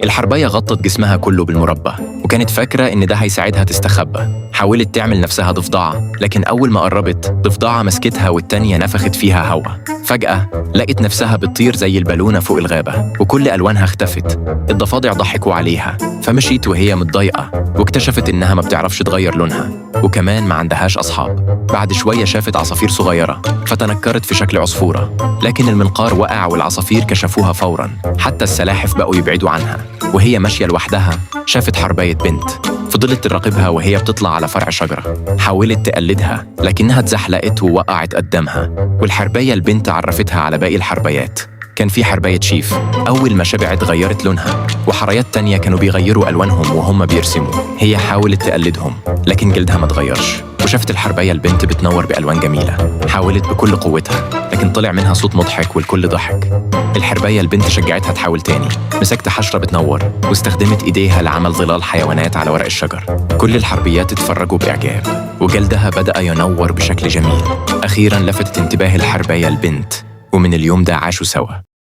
الحرباية غطت جسمها كله بالمربى، وكانت فاكرة إن ده هيساعدها تستخبى. حاولت تعمل نفسها ضفدعة، لكن أول ما قربت ضفدعة مسكتها والتانية نفخت فيها هوا. فجأة لقت نفسها بتطير زي البالونة فوق الغابة، وكل ألوانها اختفت. الضفادع ضحكوا عليها، فمشيت وهي متضايقة، واكتشفت إنها ما بتعرفش تغير لونها، وكمان ما عندهاش أصحاب. بعد شوية شافت عصافير صغيرة، فتنكرت في شكل عصفورة، لكن المنقار وقع والعصافير كشفوها فورا. حتى السلاحف بقوا يبعدوا عنها. وهي ماشية لوحدها شافت حرباية بنت، فضلت تراقبها وهي بتطلع على فرع شجرة. حاولت تقلدها لكنها اتزحلقت ووقعت قدامها. والحرباية البنت عرفتها على باقي الحربايات. كان في حرباية شيف، أول ما شبعت غيرت لونها، وحريات تانية كانوا بيغيروا ألوانهم وهم بيرسموا. هي حاولت تقلدهم لكن جلدها ما اتغيرش. وشافت الحرباية البنت بتنور بألوان جميلة، حاولت بكل قوتها لكن طلع منها صوت مضحك والكل ضحك. الحرباية البنت شجعتها تحاول تاني. مسكت حشرة بتنور واستخدمت إيديها لعمل ظلال حيوانات على ورق الشجر. كل الحربيات اتفرجوا بإعجاب، وجلدها بدأ ينور بشكل جميل. أخيراً لفتت انتباه الحرباية البنت، ومن اليوم ده عاشوا سوا.